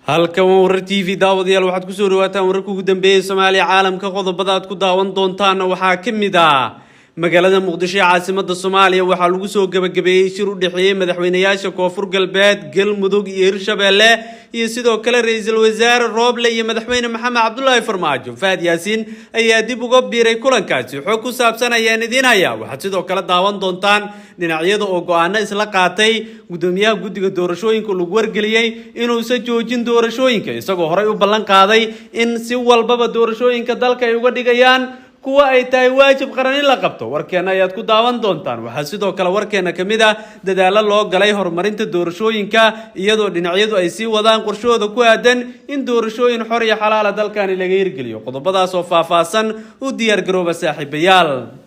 Halkan waa Warar TV. Daawadayaal, waxaad kusoo dhawaataan wararka ugu dambeeyay Soomaaliya, caalamka. Qodobada aad ku daawan doontaanna waxaa ka mid ah: magaalada Muqdisho ee caasimada Soomaaliya waxaa lagu soo gebagabeeyey shir u dhexeeyey madaxweynayaasha Koonfur Galbeed, Galmudug iyo Hirshabeelle, iyo sidoo kale Ra-iisul Wasaare Rooble iyo Madaxweyne Maxamed Cabdulaahi Farmaajo. Fahad Yaasiin ayaa dib uga biiray kulankaasi. Xog ku saabsan ayaan idiin hayaa. Waxaad sidoo kale daawan doontaan dhinacyada oo go-aano isla qaatay, gudoomiyaha guddiga doorashooyinka lagu wargeliyey inuusan joojin doorashooyinka, isagoo horey u ballan qaaday in si walbaba doorashooyinka dalka ay uga dhigayaan kuwa ay tahay waajib qaran in la qabto. Warkeena ayaad ku daawan doontaan. Waxaa sidoo kale warkeena ka mid ah dadaalo loo galay horumarinta doorashooyinka, iyadoo dhinacyadu ay sii wadaan qorshahooda ku aadan in doorashooyin xor iyo xalaala dalkani laga hirgeliyo. Qodobadaas oo faahfaahsan u diyaar garooba, saaxiibayaal.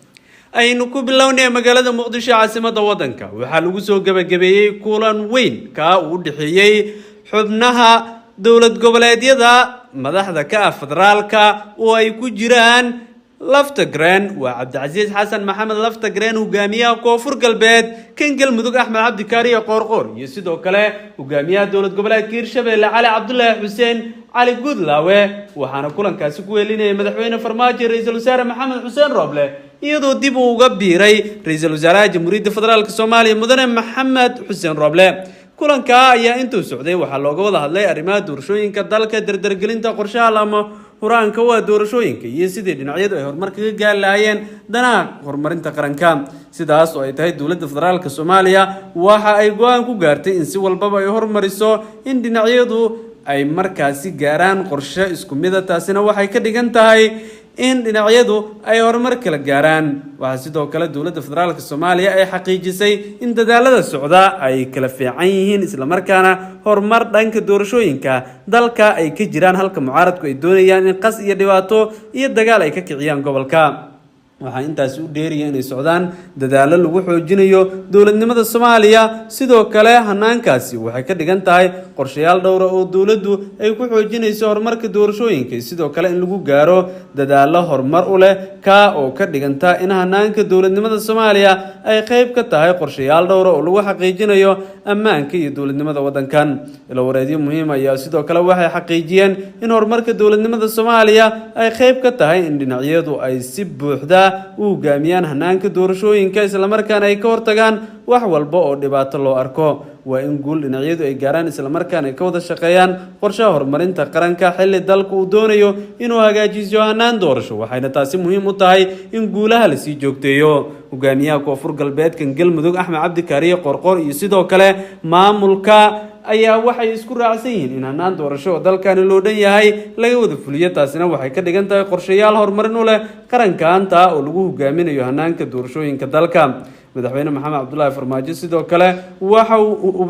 Aynu ku bilownay magaalada Muqdisho, caasimada wadanka. Waxaa lagu soo gebagabeeyey kulan weyn kaa uu u dhexeeyey xubnaha dowlad goboleedyada madaxda ka ah federaalka, oo ay ku jiraan Laftagreen, waa Cabdicasiis Xasan Maxamed Laftagreen, hogaamiyaha Koonfur Galbeed, kan Galmudug Axmed Cabdikaariyo Qoorqoor, iyo sidoo kale hogaamiyaha dowlad goboleedka Hirshabeelle Cali Cabdulaahi Xuseen Cali Guudlaawe. Waxaana kulankaasi ku weelinayay Madaxweyne Farmaajo, Ra-iisul Wasaare Maxamed Xuseen Rooble, iyadoo dib uu uga biiray Ra-iisul Wasaaraha Jamhuuriyadda Federaalka Soomaaliya, Mudane Maxamed Xuseen Rooble. Kulankaa ayaa intuu socday waxaa looga wada hadlay arrimaha doorashooyinka dalka, dardargelinta qorshaha lama huraanka waa doorashooyinka, iyo sidii dhinacyadu ay horumar kaga gaari lahaayeen danaha horumarinta qaranka. Sidaas oo ay tahay, dowladda federaalka Soomaaliya waxa ay go-aan ku gaartay in si walbaba ay horumariso in dhinacyadu ay markaasi gaaraan qorshe isku mida. Taasina waxay ka dhigan tahay in dhinacyadu ay horumar kala gaaraan. Waxaa sidoo kale dowladda federaalka Soomaaliya ay xaqiijisay in dadaalada socda ay kala fiican yihiin, islamarkaana horumar dhanka doorashooyinka dalka ay ka jiraan, halka mucaaradku ay doonayaan in qas iyo dhibaato iyo dagaal ay ka kiciyaan gobolka. Waxaa intaasi u dheeraya inay socdaan dadaallo lagu xoojinayo dowladnimada Soomaaliya. Sidoo kale hanaankaasi waxay ka dhigan tahay qorshayaal dhowra oo dowladdu ay ku xoojinayso horumarka doorashooyinka, sidoo kale in lagu gaaro dadaallo horumar u leh, kaa oo ka dhiganta in hanaanka dowladnimada Soomaaliya ay qayb ka tahay qorshayaal dhowra oo lagu xaqiijinayo ammaanka iyo dowladnimada waddankan. Ilawareedyo muhiim ayaa sidoo kale waxay xaqiijiyeen in horumarka dowladnimada Soomaaliya ay qayb ka tahay in dhinacyadu ay si buuxda u hogaamiyaan hanaanka doorashooyinka, islamarkaana ay ka hortagaan wax walba oo dhibaato loo arko. Waa in guul dhinacyadu ay gaaraan, islamarkaana ay ka wada shaqeeyaan qorshaha horumarinta qaranka, xilli dalku uu doonayo inuu hagaajiyo hanaan doorasho, waxayna taasi muhiim u tahay in guulaha lasii joogteeyo. Hogaamiyaha Koonfur Galbeedkan Galmudug Axmed Cabdikaariye Qorqor iyo sidoo kale maamulka ayaa waxay isku raacsan yihiin in hanaan doorasho oo dalkani loo dhan yahay laga wada fuliyo. Taasina waxay ka dhigan tahay qorshayaal horumarin u leh qarankaanta oo lagu hogaaminayo hanaanka doorashooyinka dalka. Madaxweyne Maxamed Cabdulaahi Farmaajo sidoo kale waxa uu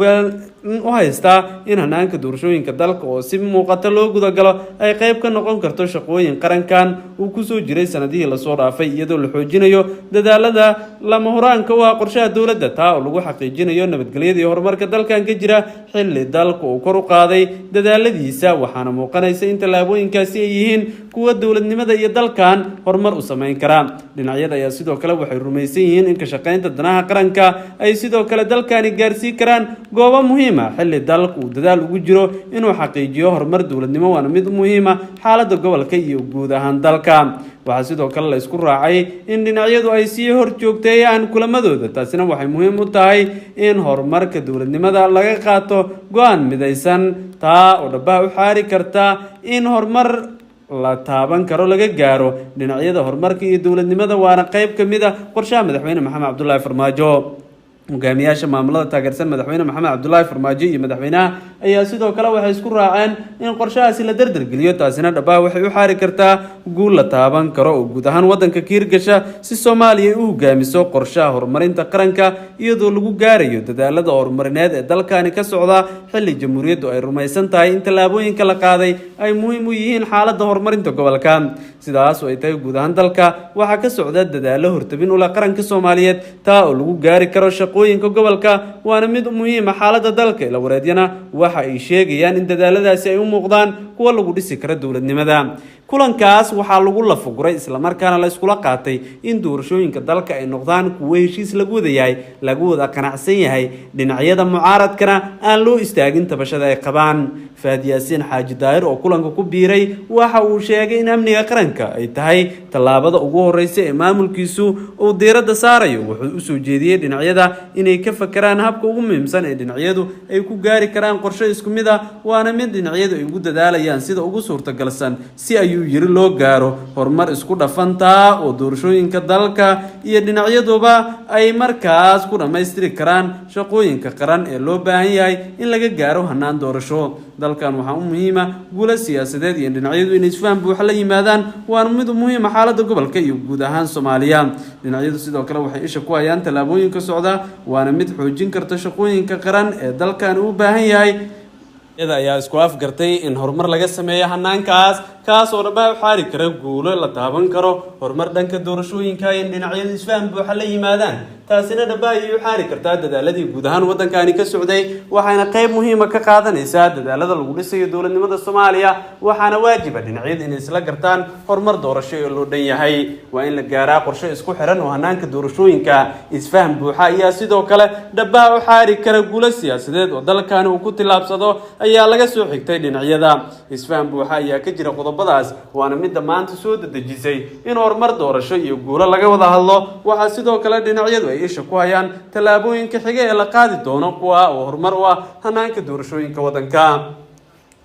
u haystaa in hanaanka doorashooyinka dalka oo si muuqata loo gudagalo ay qayb ka noqon karto shaqooyin qarankan uu kusoo jiray sanadihii lasoo dhaafay, iyadoo la xoojinayo dadaalada lama huraanka u ah qorshaha dowladda, taa oo lagu xaqiijinayo nabadgelyada iyo horumarka dalkan ka jira, xilli dalka uu kor u qaaday dadaaladiisa. Waxaana muuqanaysa in tallaabooyinkaasi ay yihiin kuwa dowladnimada iyo dalkan horumar u sameyn kara. Dhinacyada ayaa sidoo kale waxay rumaysan yihiin in ka shaqeynta danaha qaranka ay sidoo kale dalkani gaarsiin karaan goobo muhiima, xilli dalku uu dadaal ugu jiro inuu xaqiijiyo horumar dowladnimo, waana mid muhiima xaaladda gobolka iyo guud ahaan dalka. Waxaa sidoo kale la isku raacay in dhinacyadu ay sii hor joogteeyaan kulamadooda. Taasina waxay muhiim u tahay in horumarka dowladnimada laga qaato go-aan midaysan, taa oo dhabaha u xaari karta in horumar la taaban karo laga gaaro dhinacyada horumarka iyo dowladnimada, waana qayb ka mid a qorshaha Madaxweyne Maxamed Cabdulaahi Farmaajo. Hogaamiyaasha maamulada taageersan Madaxweyne Maxamed Cabdulaahi Farmaajo iyo madaxweynaha ayaa sidoo kale waxay isku raaceen in qorshahaasi la dardargeliyo. Taasina dhabaha waxay u xaari kartaa guul la taaban karo oo guud ahaan waddanka kiirgasha, si Soomaaliya ay u hogaamiso qorshaha horumarinta qaranka, iyadoo lagu gaarayo dadaalada horumarineed ee dalkani ka socda, xilli jamhuuriyaddu ay rumaysan tahay in tallaabooyinka la qaaday ay muhiim u yihiin xaaladda horumarinta gobolka. Sidaas oo ay tahay, guud ahaan dalka waxaa ka socda dadaalo hortabin ula qaranka Soomaaliyeed, taa oo lagu gaari karo shaqooyinka gobolka, waana mid muhiima xaaladda dalka. Ilawareedyana waxa ay sheegayaan in dadaaladaasi ay u muuqdaan kuwa lagu dhisi karo dowladnimada. Kulankaas waxaa lagu lafuguray, islamarkaana la iskula qaatay in doorashooyinka dalka ay noqdaan kuwo heshiis lagu wada yahay, lagu wada qanacsan yahay, dhinacyada mucaaradkana aan loo istaagin tabashada ay qabaan. Fahad Yaasiin Xaaji Daahir oo kulanka ku biiray waxa uu sheegay in amniga qaranka ay tahay tallaabada ugu horeysa ee maamulkiisu uu diiradda saarayo. Wuxuu u soo jeediyey dhinacyada inay ka fakeraan habka ugu muhiimsan ee dhinacyadu ay ku gaari karaan qorshe isku mid ah, waana mid dhinacyadu ay ugu dadaalayaan sida ugu suurtagalsan si, ayuu yiri, loo gaaro horumar isku dhafantaa oo doorashooyinka dalka iyo dhinacyaduba ay markaas ku dhammaystiri karaan shaqooyinka qaran ee loo baahan yahay in laga gaaro hanaan doorasho. Dalkan waxaa u muhiima guulo siyaasadeed iyo dhinacyadu inay isfaham buuxa la yimaadaan, waana mid muhiima xaaladda gobolka iyo guud ahaan Soomaaliya. Dhinacyadu sidoo kale waxay isha ku hayaan tallaabooyinka socda, waana mid xoojin karta shaqooyinka qaran ee dalkan uu baahan yahay. Iyada ayaa isku afgartay in horumar laga sameeyo hanaankaas, kaas oo dhabaa u xaari kara guulo la taaban karo, horumar dhanka doorashooyinka, in dhinacyadu isfaham buuxa la yimaadaan. Taasina dhabaa ayay u xaari kartaa dadaaladii guud ahaan waddankani ka socday, waxaana qayb muhiima ka qaadanaysaa dadaalada lagu dhisayo dowladnimada Soomaaliya. Waxaana waajiba dhinacyadu inay isla gartaan horumar doorasho ee loo dhan yahay. Waa in la gaaraa qorshe isku xiran oo hanaanka doorashooyinka. Isfaham buuxa ayaa sidoo kale dhabaa u xaari kara guulo siyaasadeed oo dalkani uu ku tillaabsado, ayaa laga soo xigtay dhinacyada. Isfaham buuxa ayaa ka jira qodobadaas, waana midda maanta soo dedejisay in horumar doorasho iyo guulo laga wada hadlo. Waxaa sidoo kale dhinacyadu ay isha ku hayaan tallaabooyinka xiga ee la qaadi doono, kuwa oo horumar u ah hanaanka doorashooyinka waddanka.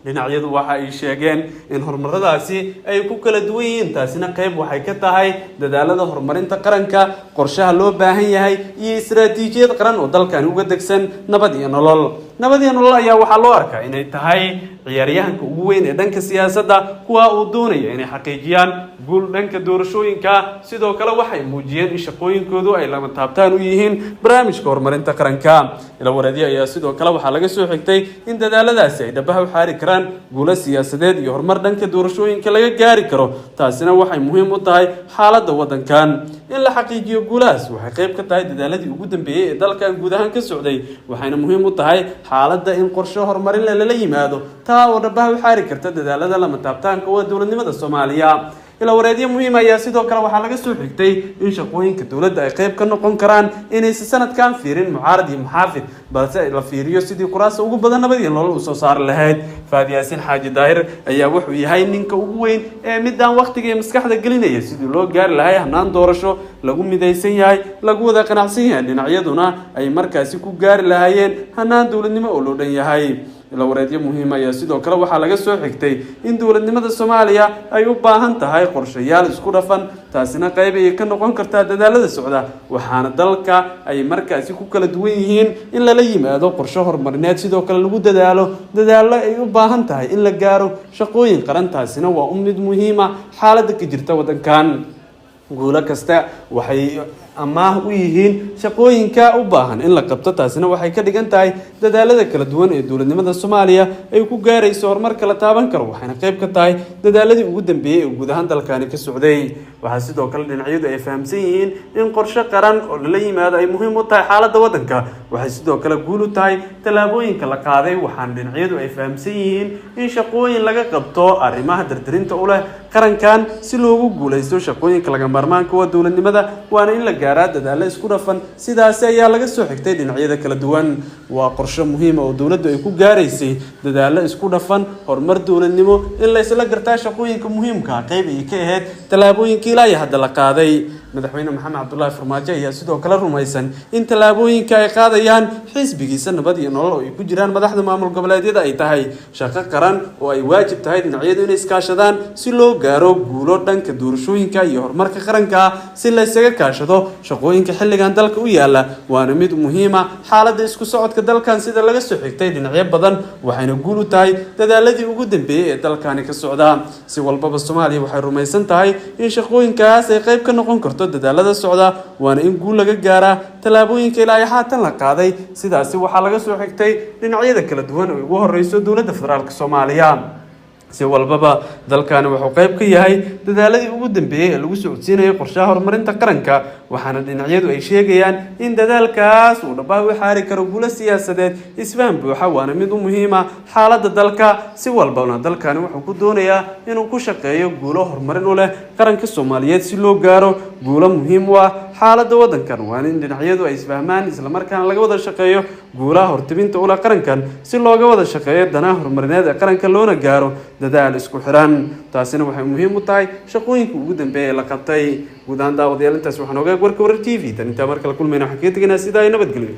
Dhinacyadu waxa ay sheegeen in horumaradaasi ay ku kala duwan yihiin, taasina qayb waxay ka tahay dadaalada horumarinta qaranka, qorshaha loo baahan yahay iyo istaraatiijiyad qaran oo dalkani uga degsan Nabad iyo Nolol. Nabad iyo Nolol ayaa waxaa loo arkaa inay tahay ciyaaryahanka ugu weyn ee dhanka siyaasadda, kuwa uu doonaya inay xaqiijiyaan guul dhanka doorashooyinka. Sidoo kale waxay muujiyeen in shaqooyinkoodu ay lama taabtaan u yihiin barnaamijka horumarinta qaranka. Ilawareedyo ayaa sidoo kale waxaa laga soo xigtay in dadaaladaasi ay dhabaha u xaari karaan guulo siyaasadeed iyo horumar dhanka doorashooyinka laga gaari karo, taasina waxay muhiim u tahay xaaladda waddankan. In la xaqiijiyo guulahaas waxay qayb ka tahay dadaaladii ugu dambeeyey ee dalkan guud ahaan ka socday, waxayna muhiim u tahay xaaladda in qorshe horumarin leh lala yimaado, taa oo dhabaha u xaari karta dadaalada lama taabtaanka waa dowladnimada Soomaaliya. Ilawareedyo muhiim ayaa sidoo kale waxaa laga soo xigtay in shaqooyinka dowladda ay qayb ka noqon karaan inaysan sanadkan fiirin mucaarad iyo muxaafid, balse la fiiriyo sidii kuraasta ugu badan Nabad iyo Nolol usoo saari lahayd. Fahad Yaasiin Xaaji Daahir ayaa wuxuu yahay ninka ugu weyn ee midaan wakhtiga iyo maskaxda gelinaya sidii loo gaari lahay hanaan doorasho lagu midaysan yahay, lagu wada qanacsan yahay, dhinacyaduna ay markaasi ku gaari lahaayeen hanaan dowladnimo oo loo dhan yahay. Ilawareedyo muhiim ayaa sidoo kale waxaa laga soo xigtay in dowladnimada Soomaaliya ay u baahan tahay qorshayaal isku dhafan, taasina qayb ayay ka noqon kartaa dadaalada socda, waxaana dalka ay markaasi ku kala duwan yihiin in lala yimaado qorshe horumarineed, sidoo kale lagu dadaalo dadaallo ay u baahan tahay in la gaaro shaqooyin qaran. Taasina waa u mid muhiima xaaladda ka jirta waddankan. Guulo kasta waxay amaah u yihiin shaqooyinka u baahan in la qabto, taasina waxay ka dhigan tahay dadaalada kala duwan ee dowladnimada Soomaaliya ay ku gaarayso horumarka la taaban karo, waxayna qayb ka tahay dadaaladii ugu dambeeyey ee guud ahaan dalkani ka socday. Waxaa sidoo kale dhinacyadu ay fahamsan yihiin in qorshe qaran oo lala yimaado ay muhiim u tahay xaaladda waddanka. Waxay sidoo kale guul u tahay tallaabooyinka la qaaday, waxaana dhinacyadu ay fahamsan yihiin in shaqooyin laga qabto arrimaha dardarinta u leh qarankan si loogu guulaysto shaqooyinka laga maarmaanka waa dowladnimada, waana in la gaaraa dadaalo isku dhafan. Sidaasi ayaa laga soo xigtay dhinacyada kala duwan. Waa qorshe muhiima oo dowladdu ay ku gaaraysay dadaalo isku dhafan, horumar dowladnimo, in la isla gartaa shaqooyinka muhiimka qayb ay ka ahayd tallaabooyinka ilaa iyo hadda la qaaday. Madaxweyne Maxamed Cabdulaahi Farmaajo ayaa sidoo kale rumaysan in tallaabooyinka ay qaadayaan xisbigiisa Nabad iyo Nolol oo ay ku jiraan madaxda maamul goboleedyada ay tahay shaqo qaran oo ay waajib tahay dhinacyadu inay iskaashadaan si loo gaaro guulo dhanka doorashooyinka iyo horumarka qaranka, si la isaga kaashado shaqooyinka xilligan dalka u yaala, waana mid muhiima xaaladda isku socodka dalkan, sida laga soo xigtay dhinacyo badan, waxayna guul u tahay dadaaladii ugu dambeeyey ee dalkani ka socda. Si walbaba, Soomaaliya waxay rumaysan tahay in shaqooyinkaas ay qayb ka noqon karto dadaalada socda, waana in guul laga gaaraa tallaabooyinka ilaa ay haatan la qaaday. Sidaasi waxaa laga soo xigtay dhinacyada kala duwan oo ugu horeyso dowladda federaalka Soomaaliya. Si walbaba, dalkani wuxuu qayb ka yahay dadaaladii ugu dambeeyey ee lagu socodsiinayay qorshaha horumarinta qaranka, waxaana dhinacyadu ay sheegayaan in dadaalkaas uu dhabaha u xaari karo guulo siyaasadeed, isfaham buuxa, waana mid u muhiima xaaladda dalka. Si walbana, dalkani wuxuu ku doonayaa inuu ku shaqeeyo guulo horumarin u leh qaranka Soomaaliyeed si loo gaaro Guulo muhiim u ah xaaladda waddankan waana in dhinacyadu ay isfahmaan, islamarkaana laga wada shaqeeyo guulaha hortibinta ula qarankan, si looga wada shaqeeyo danaha horumarineed ee qaranka, loona gaaro dadaal isku xiran. Taasina waxay muhiim u tahay shaqooyinka ugu dambeeya ee la qabtay. Guud ahaan daawadayaal, intaas waxaan ogaag warka Warar TV. Tan intaa mar kala kulmayna, waxaan kaga tegaynaa sidaa ay nabadgelyo.